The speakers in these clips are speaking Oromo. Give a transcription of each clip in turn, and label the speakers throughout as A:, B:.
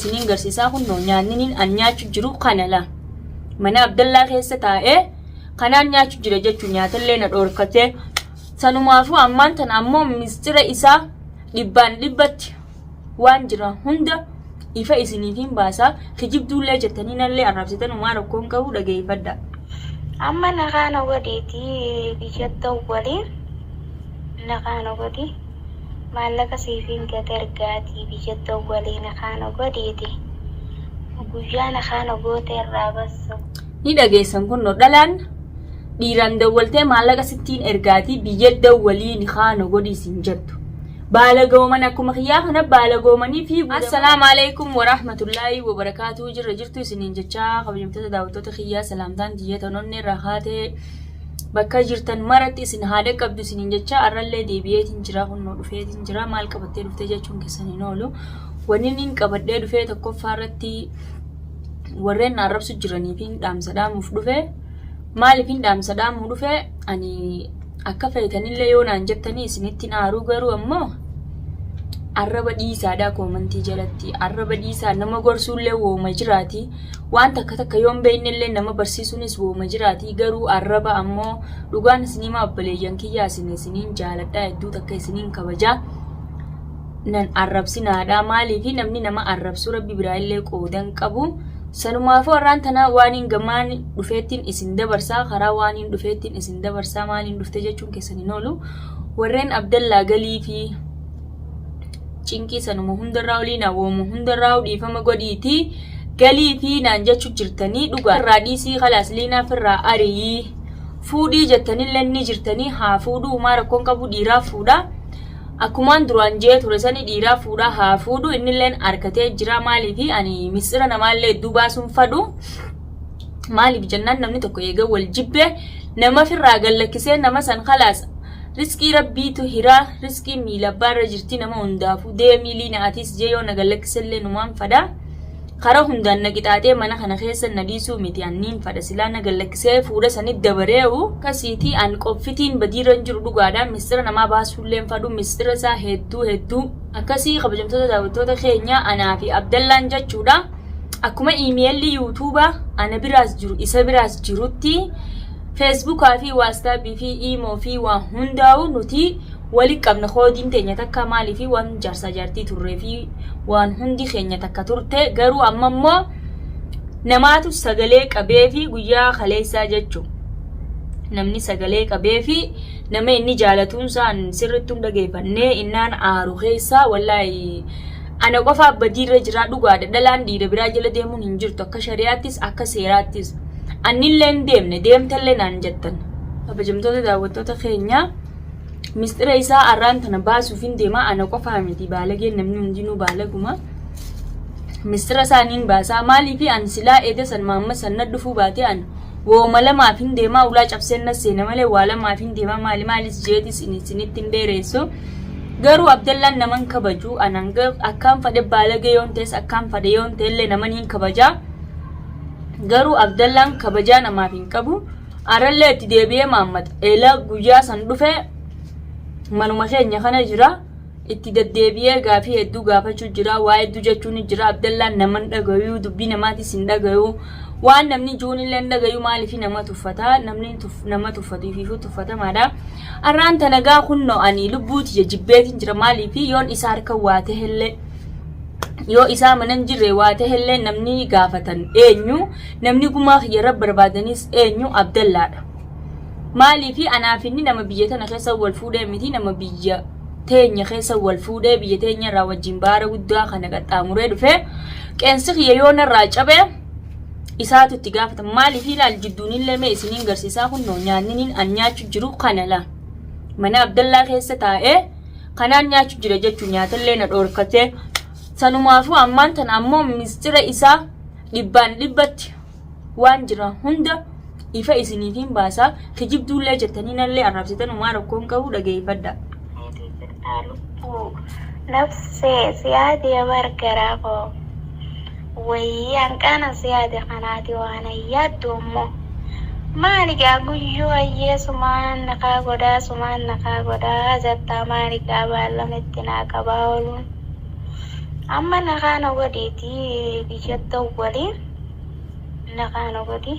A: isiniin garsiisaa kunnoo nyaanniniin an nyaachu jiru kana la. Mana Abdallaa keessa taa'ee kanaan nyaachu jira jechuu nyaatallee na dhoorkatee. Sanumaafuu ammaan tana ammoo mistira isaa dhibbaan dhibbatti waan jira hunda ifa isiniifin baasa. Kijibduullee jettanii nallee arrabsitan homaa rakkoon qabu dhageeffadha.
B: Amma nakaa na godhiiti biyya dawwali nakaa na godhi maallaqa siifin gad ergaatii biyya dawwali nakaa na godhiiti guyyaa nakaa na goote irraa bassa.
A: Ni dhageessan kunno dhalaan dhiiraan dawwaltee maallaqa sittiin ergaatii biyya dawwalii nikaa na godhi isin jettu. Baalagooman akkuma kiyyaa kana baalagoomanii fi Assalaamu alaikum warahmatullaahi wabarakaatuu jirra jirtu isiniin jechaa kabajamtoota daawwattoota kiyyaa salaamtaan tiyya tanoonni irraa kaatee bakka jirtan maratti isin haa dhaqqabdu isiniin jechaa arrallee deebi'eetiin jira kunnoo dhufeetiin jira maal qabattee dhuftee jechuun keessan hin oolu wanni inni qabadhee dhufee tokkoffaa irratti warreen na arrabsu jiranii fi dhaamsa dhaamuuf dhufe maaliif dhaamsa dhaamuu dhufe ani akka feetanillee yoo naan jettanii isinitti hin aaruu garuu ammoo arraba dhiisaadha koomantii jalatti arraba dhiisaa nama gorsuullee wooma jiraati waan takka takka yoon beeknellee nama barsiisuunis wooma jiraati garuu arraba ammoo dhugaan isinii obboleeyyan kiyyaa isin isiniin jaaladha hedduu takka isiniin kabajaa nan arrabsinaadha maaliifi namni nama arrabsu rabbi biraa illee qoodan qabu sanumaafuu har'aan tana waan hin gamaan dhufeettiin isin dabarsaa karaa waan hin dhufeettiin isin dabarsaa maaliin dhufte jechuun keessan hin oolu warreen abdallaa galii fi cinqii sanuma hundarraa olii na woomu hundarraa dhiifama godhiitii galii fi naan jechu jirtanii dhugaa irraa dhiisii kalaas liinaaf irraa ariyii fuudhii jettanillee ni jirtanii haa fuudhuu maa rakkoon qabu dhiiraa fuudhaa. Akkumaan duraan jee ture sani dhiiraa fuudhaa haa fuudhu innilleen harkatee jira maaliifi ani misxira namaallee hedduu baasuun fadhu maaliif jennaan namni tokko eega wal jibbe nama firraa gallakkisee nama san kalaas riskii rabbiitu hiraa riskii miila abbaarra jirti nama hundaafuu deemii liina atis jee yoo na gallakkisellee numaan fadha. Kara hundaan na qixaaxee mana kana keessa na dhiisuu miti anniin fadha silaa na gallakkisee fuudha sanit dabaree'u kasiitii an qoffitiin badiirra hin jiru dhugaadha mistira namaa baasuullee hin fadhu mistira isaa hedduu hedduu akkasii kabajamtoota daawwattoota keenya anaa fi Abdallaan jechuudha akkuma iimeelli yuutuuba ana biraas jiru isa biraas jirutti feesbuukaa fi waastaabii fi iimoo fi waa hundaa'u nuti wali qabna koodiin teenya takka maaliif waan jaarsaa jaartii turree fi waan hundi keenya takka turte garuu amma immoo namaatu sagalee qabee fi guyyaa kaleessaa jechuun namni sagalee qabee fi nama inni jaalatuun isaan sirrittuu dhageeffannee innaan aaru keessaa wallaahi ana qofaaf badiirra jiraa dhugaadha dhalaan dhiira biraa jala deemuun hin jirtu akka shari'aattis akka seeraattis annillee hin deemne deemtallee naan jettan kabajamtoota daawwattoota keenyaa. Mistira isaa arraan tana baasuuf hin deema ana qofaa miti baalageen namni hundinuu baalaguma. Mistira isaa niin baasaa maaliif an silaa eeda san maamma san na dhufuu baate an wooma lamaaf hin deemaa ulaa cabseen na seena malee waa lamaaf hin deemaa maali maalis jeetis isinitti hin dheereessu. Garuu Abdallaan naman kabaju an hanga akkaan fadhe baalagee yoon ta'es akkaan fadhe yoon ta'ellee naman hin kabajaa. Garuu Abdallaan kabajaa namaaf hin qabu. Arallee itti deebi'ee Mahammad eela guyyaa san dhufe manuma keenya kana jira. Itti deddeebi'ee gaafii hedduu gaafachuu jira. Waa hedduu jechuun jira. Abdallaan nama hin dhagayu, dubbii namaatis hin dhagayu. Waan namni juun illee hin dhagayu maaliif nama tuffata? Namni nama tuffatu ifiifuu tuffatamaadha. Arraan tana gaa kunnoo ani lubbuu tiyya jibbeetiin jira maaliif yoon isa harka waa tahellee yoo isaa mana hin jirre waa tahellee namni gaafatan eenyu namni gumaa kiyya irra barbaadanis eenyu Abdallaadha. Maaliifi anaaf inni nama biyya tana keessa wal fuudhee miti nama biyya teenya keessa wal fuudhee biyya teenya irraa wajjin baara guddaa kana qaxxaamuree dhufe qeensi kiyya yoo narraa cabe isaatu itti gaafatama. Maaliif ilaal jidduunillee mee isiniin garsiisaa kunnoo nyaanniniin an nyaachu jiru kana laa. Mana Abdallaa keessa taa'ee kanaan nyaachu jira jechuun nyaatallee na dhoorkatee sanumaafuu ammaan tana ammoo mistira isaa dhibbaan dhibbatti waan jira hunda ifa isiniifin baasaa kijibduullee jettanii nallee arrabsitan homaa rakkoon qabu dhageeffadha.
B: Meetii jirtaa lubbuu nafsee si yaadee bar garaa koo wayii hanqaana si yaade kanaati waan yaaddu ammoo maali gaa guyyuu hayyee sumaan nakaa godhaa sumaan nakaa godhaa jettaa maali gaa baallama itti naa qabaa ooluun. Amma nakaana godhiitii biyya dawwalii nakaana godhi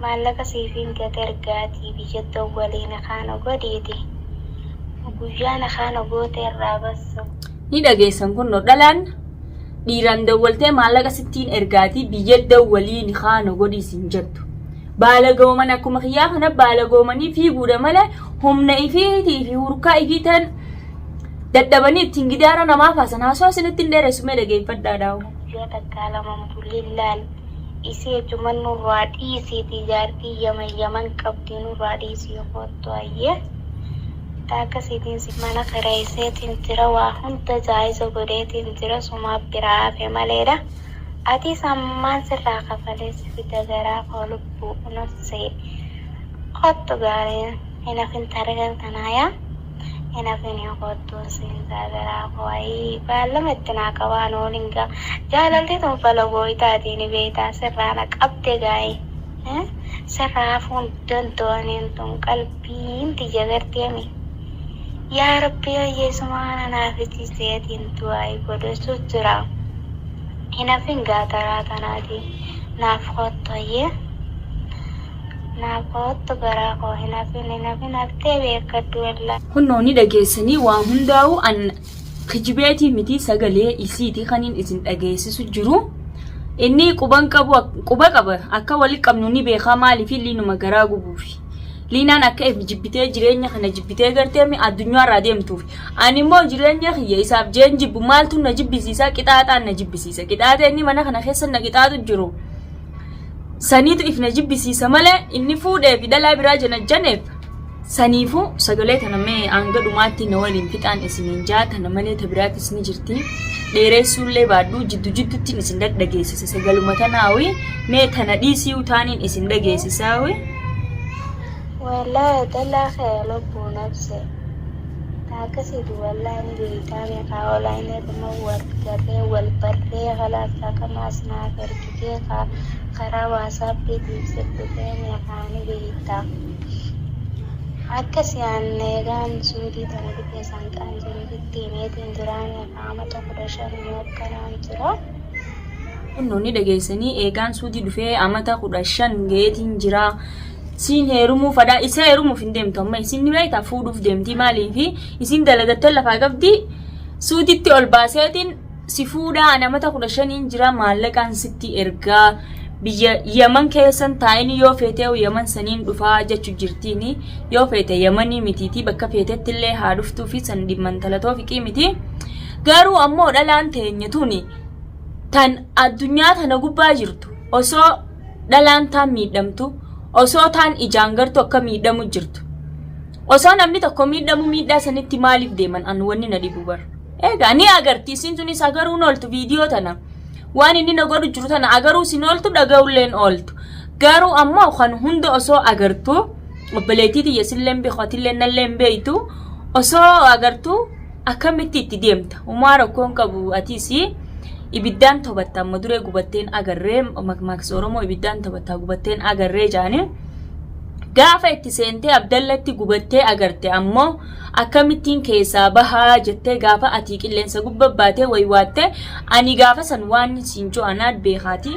B: maallaqa siifiin gad ergaatii biyya dawwalii nakaana godhiiti guyyaa nakaana goote irraa bassa.
A: Ni dhageessan kunno dhalaan dhiiraan dawwaltee maallaqa sittiin ergaatii biyya dawwalii nikaana godhii siin jettu. Baalagooman akkuma kiyyaa kana baalagoomanii fiiguudha malee humna ifiitii fi hurkaa ifii tan dadhabanii ittiin gidaara namaa kaasan haasoo isinitti hin dheeressu mee dhageeffadhaa daawwa.
B: Guyyaa takkaa laman bullin laal isii achuman nurraa dhiisiitii jaartii yaman yaman qabdii nurraa dhiisii koottu hayyee ta akkasiitiin si mana kireesseetiin jira waa hunda jaayiza godheetiin jira sumaa biraa hafe maleedha atiis ammaan sirraa kafalee si fida garaa koo lubbuu nafsee kottu gaarii hin hafin tarigan tanaayaa. Hin hafini koottuun siinsaa garaa koo ayii baallama itti naa qabaan oolin gaa jaalalti tun falagoo itaatii ni beeytaa sirraa na qabde gaayi sirraa hafuun danda'aniin tun qalbiin tiyya garteemi yaa rabbii hayyeesuma kana naa fiti seetiin du'aayi godhachu jira hin hafin gaa taraa tanaati naaf koottu hayyee. Naa koottu garaa koo hin hafin hin hafin haftee beekkadhu wallaahi.
A: Kunnoo ni dhageessanii waa hundaa'u an kijibeetii miti sagalee isiiti kaniin isin dhageessisu jiru. Inni quban qabu quba qaba akka wali qabnu ni beekaa maaliif liinuma garaa gubuufi. Liinaan akka if jibbitee jireenya kana jibbitee gartee mi addunyaa irraa deemtuuf. Ani immoo jireenya kiyya isaaf jeen jibbu maaltu na jibbisiisa qixaaxaan na jibbisiisa. Qixaaxa inni mana kana keessa na qixaaxu jiru. Saniitu if na jibbisiisa malee inni fuudhee fi dhalaa biraa janajjaneef saniifuu sagalee tana mee hanga dhumaatti na waliin fixaan isiniin jaa tana malee ta biraatis ni jirti dheeressuullee baadhuu jiddu jidduttiin isin dhadhageessisa sagaluma tanaawi mee tana dhiisii utaaniin isin dhageessisaawi.
B: Wallahi dallaa kee lubbuu nabse ta akkasiiti wallahi ni beeytaa meeqaa online irruma wal garree wal barree kalaas takamaas naaf ergitee kaa karaa whatsapp tiin sif dhufee meeqaa ni beeytaa akkasi an eegaan suudii tana dhufee sanqaan jiru sitti himeetiin jiraa meeqaa amata 15 akkanaan jira.
A: Kunnoo ni dhageessanii eegaan suudii dhufee amata 15 geetiin jiraa. Siin heerumuu fadhaa isa heerumuuf hin deemtu amma isin ni beektaa fuudhuuf deemti maaliif isin dalagattee lafaa qabdi suuditti ol baaseetiin si fuudhaa ani amata 15n jira maallaqaan sitti ergaa biyya yaman keessan taa'in yoo feetee yaman saniin dhufaa jechu jirtiini yoo feete yamanii mitiitii bakka feetetti illee haa dhuftuu fi san dhimman talatoo fiqii miti garuu ammoo dhalaan teenya tuni tan addunyaa tana gubbaa jirtu osoo dhalaan taan miidhamtu osoo taan ijaan gartu akka miidhamu jirtu osoo namni tokko miidhamu miidhaa sanitti maaliif deeman an wanni na dhibu bar egaa ni agarti isin sunis agaruun ooltu viidiyoo tana waan inni na godhu jiru tana agaruu sin ooltu dhaga'ulleen ooltu garuu ammoo kan hunda osoo agartu obboleettii tiyya silleen beeku atilleen nalleen beektu osoo agartu akkamitti itti deemta umaa rakkoon qabu atiis ibiddaan tobatta amma duree gubatteen agarree makmaaksa oromoo ibiddaan tobattaa gubatteen agarree jaanii gaafa itti seentee abdallatti gubattee agarte ammoo akkamittiin keessaa bahaa jettee gaafa atii qilleensa gubba baatee waywaatte ani gaafa san waan siin jo'anaat beekaati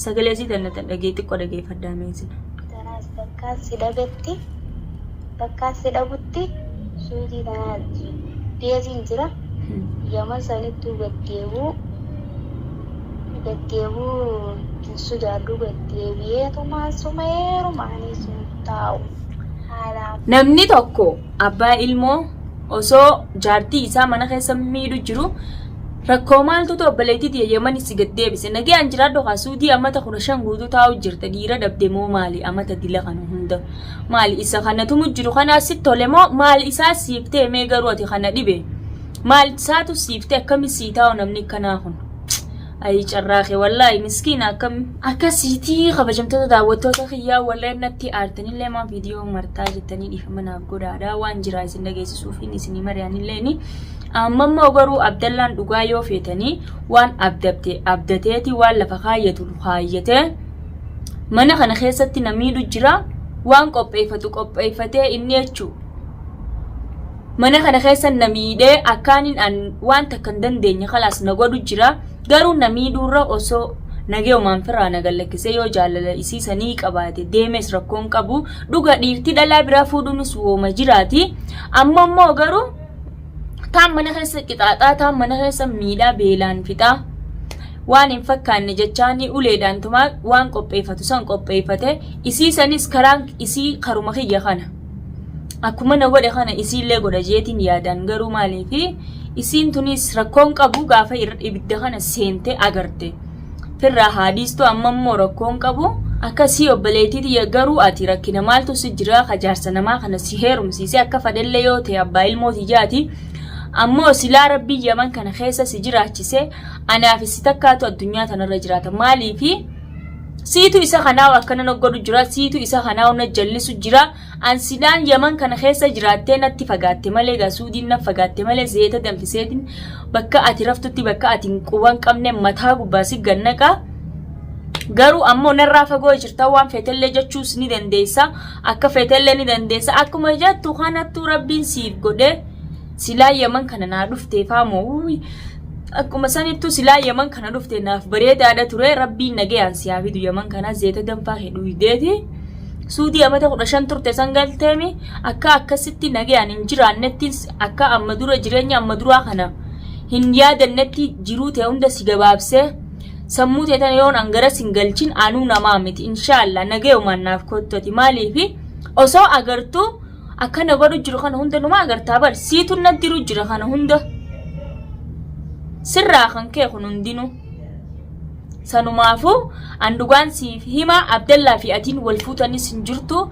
A: sagalee sii tanna tan dhagee xiqqoo dhageeffadhaa meesina.
B: Tanaas bakkaan si dhabetti bakkaan si dhabutti suutii tanaa deetiin jira yaman sanittuu gad deebuu gad deebuu hin sodaadhu gad deebi'eetumaan suma heerumaanii sun taa'u haalaan.
A: Namni tokko abbaa ilmoo osoo jaartii isaa mana keessa miidhu jiru rakkoo maaltutu obboleettii tiyya yamani si gad deebise nagayaan jiraadhu kaa suudii amata 15 guutuu taa'u jirta dhiira dhabde moo maali amata dila kana hunda maali isa kana tumu jiru kanaa si tole moo maal isaa siif ta'e mee garuu ati kana dhibe maal isaatu siif ta'e akkami sii taa'u namni kanaa kun Ayi carraa kee wallaahi miskiina akkam akkasiitii kabajamtoota daawwattoota kiyyaa warreen natti aartanillee maa viidiyoo martaa jettanii dhiifama naaf godhaadha waan jiraa isin dhageessisuufiin isinii mari'anilleeni amma immoo garuu abdallaan dhugaa yoo feetanii waan abdabte abdateeti waan lafa kaayyatu kaayyatee mana kana keessatti na miidhu jira waan qopheeffatu qopheeffatee inni jechuu. Mana kana keessa na miidhee akkaanin an waan takka hin dandeenye kalaas na godhu jira. Garuu na miidhuurra osoo nagayumaan firraa na gallakkisee yoo jaalala isii sanii qabaate deemes rakkoon qabu. Dhuga dhiirti dhalaa biraa fuudhuunis wooma jiraati. Amma immoo garuu taan mana keessa qixaaxaa taan mana keessa miidhaa beelaan fixaa. Waan hin fakkaanne jechaanii uleedhaan tumaa waan qopheeffatu san qopheeffate isii sanis karaan isii karuma kiyya kana. Akkuma na godhe kana isiillee godha jeetiin yaadaan garuu maaliifi isiin tunis rakkoon qabu gaafa ibidda kana seente agarte. Firraa haa dhiistu amma immoo rakkoon qabu akkasii obboleettii tiyya garuu ati rakkina maaltu si jira ka jaarsa namaa kana si heerumsiise akka fadhellee yoo ta'e abbaa ilmoo tiyyaati. Ammoo silaa rabbiin yaman kana keessa si jiraachise anaaf si takkaatu addunyaa tanarra jiraata maaliifi siitu isa kanaa akkana na godhu jira siitu isa kanaa na jallisu jira an silaan yaman kana keessa jiraattee natti fagaatte malee gaa suudiin na fagaatte malee zeeta danfiseetiin bakka ati raftutti bakka ati hin quban qabne mataa gubbaa si gannaqa garuu ammoo narraa fagoo jirta waan feetellee jechuus ni dandeessa akka feetellee ni dandeessa akkuma jettu kanattuu rabbiin siif godhe silaa yaman kana naa dhuftee faamoo akkuma sanittuu silaa yaman kana dhufte naaf bareedaadha ture rabbiin nagayaan si haa fidu yaman kana zeeta danfaa hedhuu hideeti suudii amata 15 turte san galteemi akka akkasitti nagayaan hin jiraannetti akka amma dura jireenya amma duraa kana hin yaadannetti jiruu ta'e hunda si gabaabsee sammuu ta'e tana yoon an garas hin galchin anuu namaa miti inshaallah nagayumaan naaf kottoti maaliifi osoo agartuu Akkana godhu jiru kana hunda numa agartaa bar siitu na diru jira kana hunda sirraa kan kee kun hundinuu sanumaafuu an dhugaan siif hima Abdallaa fi atiin wal fuutanis hin jirtu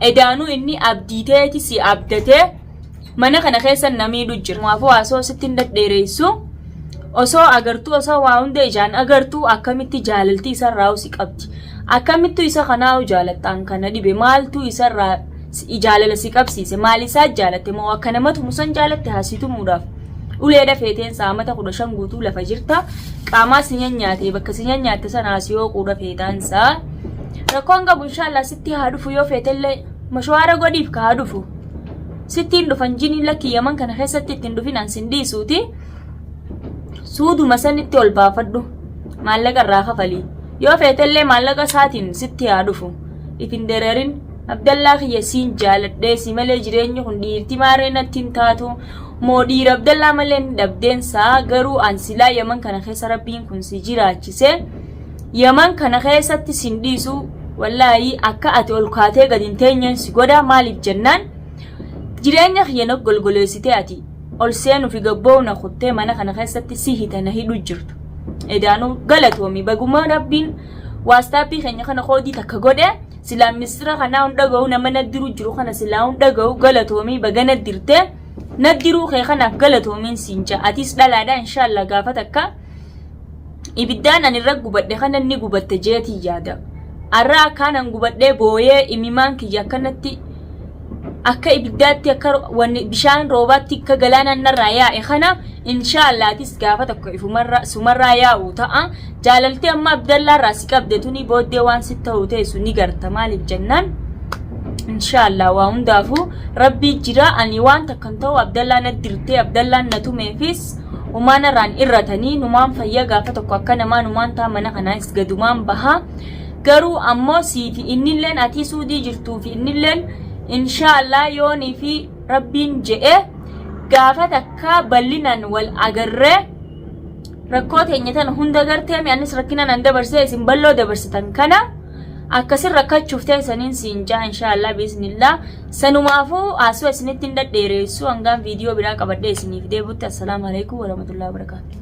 A: edaanuu inni abdiiteeti si abdatee mana kana keessa na miidhu jira sanumaafuu haasoo sitti hin dhadheereessu osoo agartuu osoo waa hunda ijaan agartuu akkamitti jaalalti isarraa si qabdi akkamittu isa kanaa'u jaalattaan kana dhibe maaltu isarraa jaalala si qabsiise maal isaa jaalatte moo akka nama tumu san jaalatte haa si tumuudhaaf uleedha feeteen saamata 15 guutuu lafa jirta qaamaa si nyaate bakka si nyaatte sana haa si hooquudha feetaan isaa rakkoon qabu inshaallah sitti haa dhufu yoo feetellee mashawaara godhiif ka haa dhufu sittiin dhufan jiniin lakki yaman kana keessatti ittiin dhufin an sin dhiisuuti suuduma sanitti ol baafadhu maallaqa irraa kafalii yoo feetellee maallaqa isaatiin sitti haa dhufu if hin dererin Abdallaa kiyya siin jaaladhee si malee jireenyi kun dhiirti maaree natti hin taatu moo dhiira Abdallaa malee hin dhabdeen saa garuu an silaa yaman kana keessa rabbiin kun si jiraachise yaman kana keessatti sin dhiisu wallaahi akka ati ol kaatee gad hin teenyeen si godha maaliif jennaan jireenya kiyya na golgoleessitee ati ol seenuu fi gabboo na kuttee mana kana keessatti si hita na hidhu jirtu edaanuu galatoomi baguma rabbiin waastaappii keenya kana koodii takka godhe silaa mistira kanaa hin dhaga'u nama naddiru jiru kana silaa hin dhaga'u galatoomii baga naddirte naddiruu kee kanaaf galatoomiin siin ja'a atis dhalaadha inshaallah gaafa takka ibiddaan ani irra gubadhe kana ni gubatte jeetii yaada arra akkaanan gubadhee booyee imimaan kiyya akkanatti akka ibiddaatti akka wanni bishaan roobaatti akka galaanaan narraa yaa'e kana inshaallah atis gaafa tokko ifumarra sumarraa yaa'u ta'a jaalaltee amma abdallaarraa si qabde tuni booddee waan si ta'u teessu ni garta maaliif jennaan inshaallah waa hundaafuu rabbii jira ani waan takkan ta'u abdallaa na dirtee abdallaan na tumeefis humaan irraan irratanii numaan fayya gaafa tokko akka namaa numaan ta'a mana kanaas gadumaan bahaa Garuu ammoo sii fi innilleen atii suudii jirtuu fi innilleen inshaallah yoonii fi rabbiin je'e gaafa takka bal'inaan wal agarree rakkoo teenya tana hunda garteemi anis rakkina nan dabarsee isin balloo dabarsitan kana akkasin rakkachuuf teessaniin siin ja'a inshaallah biiznillah sanumaafuu haasoo isinitti hin dhadheereessu hangaan viidiyoo biraa qabadhee isiniif deebutti assalaamu alaikum warahmatullahi wabarakaatu.